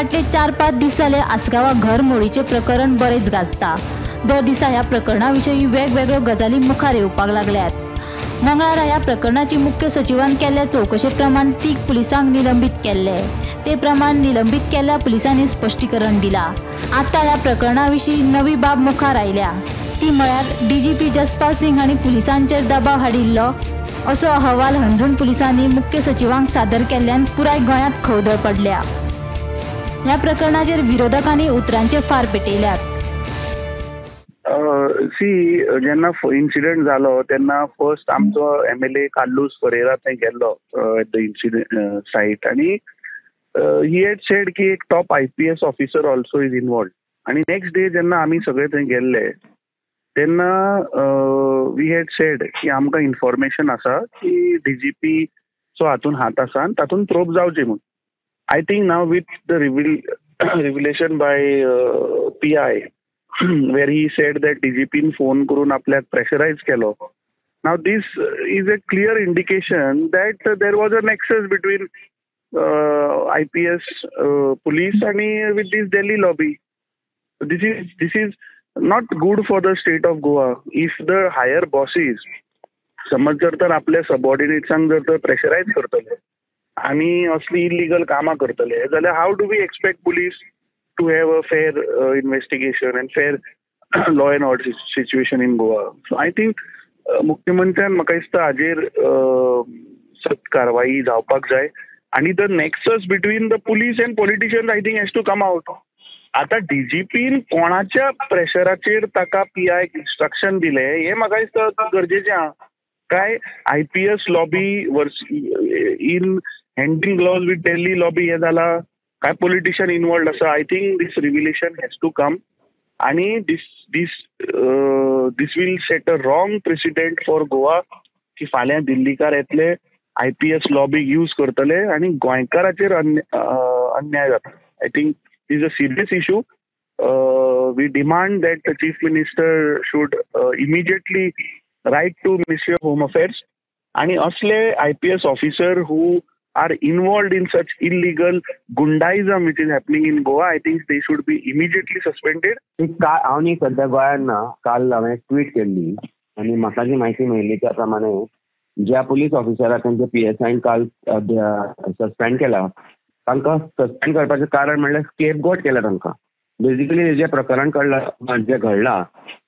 फाटले 4-5 दीस जाले आसगांवां घर मोडीचें प्रकरण बरेंच गाजता. दर दिसा ह्या प्रकरणा विशीं वेगवेगळ्यो गजाली मुखार येवपाक लागल्यात. मंगळारा ह्या प्रकरणाची मुख्य सचिवान केल्ल्या चवकशे प्रमाण 3 पुलिसांक निलंबीत केल्ले. ते प्रमाण निलंबीत केल्ल्या पुलिसांनी स्पश्टीकरण दिला. आतां ह्या प्रकरणा विशीं नवी बाब मुखार आयल्या ती म्हळ्यार डीजीपी जसपाल सिंग हांणी पुलिसांचेर दबाव हाडिल्लो असो अहवाल हणजूण पुलिसांनी मुख्य सचिवांक सादर केल्ल्यान पुराय गोंयांत खवदळ पडल्या. ह्या प्रकरणाचेर विरोधकांनी उतरांचे फार पेटयल्यात. सी, जेन्ना इन्सिडंट जालो तेन्ना फर्स्ट आमचो एमएलए कार्लूस फरेरा थंय गेल्लो एट the incident site आनी he had said की एक top IPS officer also is involved. आनी नेक्स्ट डे जेन्ना आमी सगळे थंय गेल्ले तेन्ना we had said की आमकां इन्फॉर्मेशन आसा की डीजीपी चो हातून हात आसा आनी तातूंत प्रोब जावची म्हूण. I think now with the revelation by PI where he said that DIGIPIN phone करून आपल्याक प्रेशरायज केलो. Now this is a clear indication that there was a nexus between IPS police आनी with this Delhi lobby. This is not good for the state of Goa. If the higher bosses समज जर तर आपल्या सबऑर्डिनेट्सांक जर तर pressurise करतले आनी असली इलिगल कामां करतले जाल्यार how do we expect police to have a fair investigation and fair law and order situation in Goa? So I think मुख्यमंत्र्यान म्हाका दिसता हाजेर सक्त कारवाई जावपाक जाय आनी the nexus between the police and politicians I think has to come out. आतां डीजीपीन कोणाच्या प्रेशराचेर ताका पीआयक इन्स्ट्रक्शन दिलें हें म्हाका दिसता गरजेचें आहा. काय IPS lobby in hand in gloves with Delhi lobby हें जालां, काय पॉलिटिशियन इन्वॉल्ड आसा. I think this revelation has to come आनी this this this will set a wrong precedent for Goa की फाल्यां दिल्लीकार येतले, आयपीएस लॉबी यूज करतले आनी गोंयकाराचेर अन्याय जाता. I think is a serious issue. We demand that the chief minister should immediately write to Ministry of Home Affairs आणि असले IPS officer who are involved in such illegal goondaism which is happening in Goa, I think they should be immediately suspended. हांव न्ही सद्या गोंयांत ना, काल हांवें tweet केल्ली आनी म्हाका जी म्हायती मेळ्ळी त्या प्रमाणे ज्या पुलीस ऑफिसराक तांच्या पीएसआयन काल सस्पेंड केला तांकां सस्पेंड करपाचें कारण म्हणल्यार स्केपगोट केला तांकां. बेजिकली जें प्रकरण कडलां जें घडलां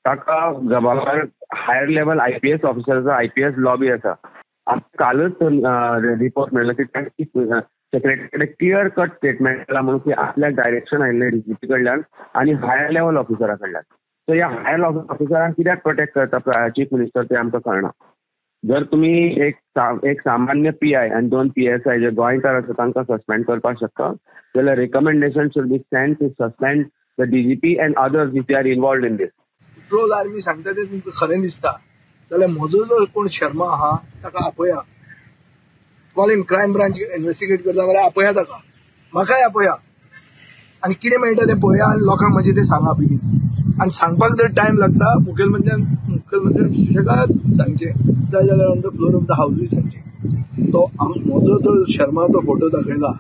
ताका जबाबदार हायर लेवल आयपीएस ऑफिसराचो आयपीएस लॉबी आसा. कालच रिपोर्ट मेळ्ळो की सेक्रेटरी कडेन क्लियर कट स्टेटमेंट केला म्हणून की आपल्याक डायरेक्शन आयिल्लें डीजीपी कडल्यान आनी हायर लेवल ऑफिसरा कडल्यान. सो ह्या हायर ऑफिसरांक कित्याक प्रोटेक्ट करता चीफ मिनिस्टर तें आमकां कळना. जर तुमी एक सामान्य पीआय आनी 2 पीएसआय जे गोंयकार आसा तांकां सस्पेंड करपाक शकता जाल्यार recommendation should be send to suspend the DGP and others if they are involved in this. Troll army सांगता तें तुमकां खरें दिसता जाल्यार म्हजो जो कोण शर्मा आहा ताका आपया, call him, crime branch investigate करता जाल्यार आपया ताका, म्हाकाय आपया आनी कितें मेळटा तें पळया आनी लोकांक मातशें तें सांगा बेगीन. आनी सांगपाक जर टायम लागता मुखेलमंत्र्यान सुशेगाद सांगचें, जाय जाल्यार on the floor of the हावजूय सांगचें. तो म्हजो तो शर्मा तो फोटो दाखयला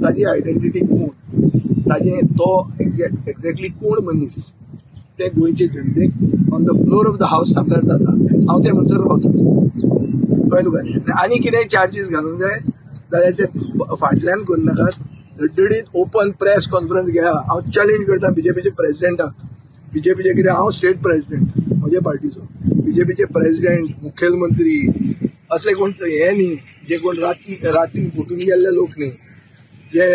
ताजी आयडेंटिटी कोण, ताजें तो एक्झॅक्टली कोण मनीस ते गोंयचे जनतेक on the floor of the house सांगल्यार जाता. हांव ते म्हणसर रावता, कळ्ळें तुका न्ही. आनी कितेंय चार्जीस घालूंक जाय जाल्यार ते फाटल्यान करनाकात, धडधडीत ओपन प्रेस कॉन्फरन्स घेया. हांव चॅलेंज करता बीजेपीचे प्रेसिडेंटाक, बीजेपीचे कितें हांव स्टेट प्रेसिडेंट म्हजे पार्टीचो, बीजेपीचे प्रेसिडेंट मुखेलमंत्री असले कोण हे न्ही जे कोण राती फुटून गेल्ले लोक न्ही, जे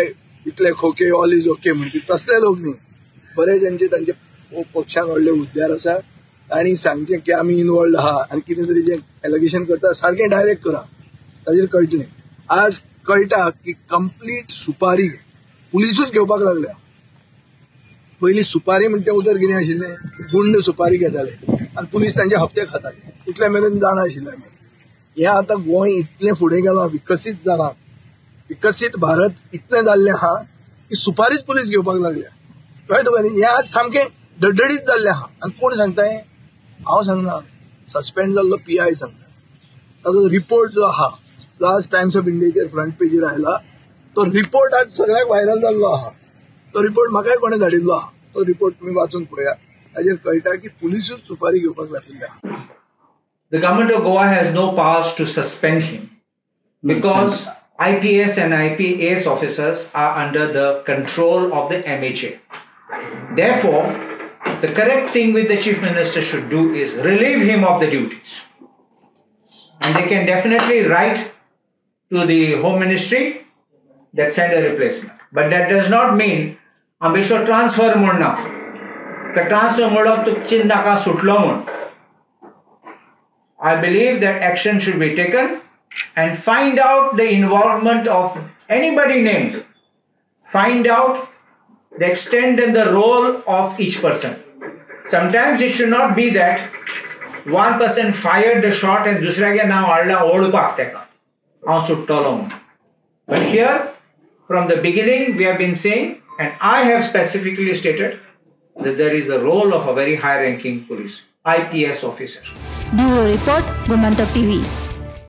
इतले खोके ऑल is okay म्हणटी तसले लोक न्ही. बरे जांचे तांचे पक्षान व्हडले हुद्द्यार आसा तांणी सांगचें की आमी इनवॉल्ड आहा आनी कितें तरी जें एलिगेशन करता सारकें डायरेक्ट करा, ताजेर कळटलें. आज कळटा की कंप्लीट सुपारी पुलिसूच घेवपाक लागल्या. पयलीं सुपारी म्हणटा उतर कितें आशिल्लें, गुंड सुपारी घेताले आनी पुलीस तांचे हप्ते खाताले, इतले मेरेन जाणा आशिल्लें आमी. हें आतां गोंय इतलें फुडें गेलां, विकसीत जालां, विकसीत भारत इतलें जाल्लें आहा की सुपारीच पुलीस घेवपाक लागल्या. कळ्ळें तुका न्ही. हें आज सामकें धडधडीत जाल्लें आहा. आनी कोण सांगता हें? हांव सांगना, सस्पेंड जाल्लो पीआय सांगता. ताजो रिपोर्ट जो आहा जो आज टायम्स ऑफ इंडियाचेर फ्रंट पेजीर आयला तो रिपोर्ट आज सगळ्याक व्हायरल जाल्लो आहा. तो रिपोर्ट म्हाकाय कोणें धाडिल्लो आहा, तो रिपोर्ट तुमी वाचून पळया, ताजेर कळटा की पुलिसूच सुपारी घेवपाक लागिल्ले आहा. The government of Goa has no powers to suspend him because IPS and IPAS officers are under the control of the MHA. Therefore, the correct thing which the Chief Minister should do is relieve him of the duties. And they can definitely write to the Home Ministry that send a replacement. But that does not mean ambisho transfer म्हूण ना. Transfer म्हणलो तुका चिंत नाका सुटलो म्हूण. I believe that action should be taken and find out the involvement of anybody named. Find out the extent and the role of each person. Sometimes it should not be that one person fired the shot and दुसऱ्यागे नांव हाडलां ओडपाक तेका हांव सुट्टलो म्हूण. But here, from the beginning, we have been saying, and I have specifically stated, that there is the role of a very high-ranking police, IPS officer. Bureau Report, Gomantak TV.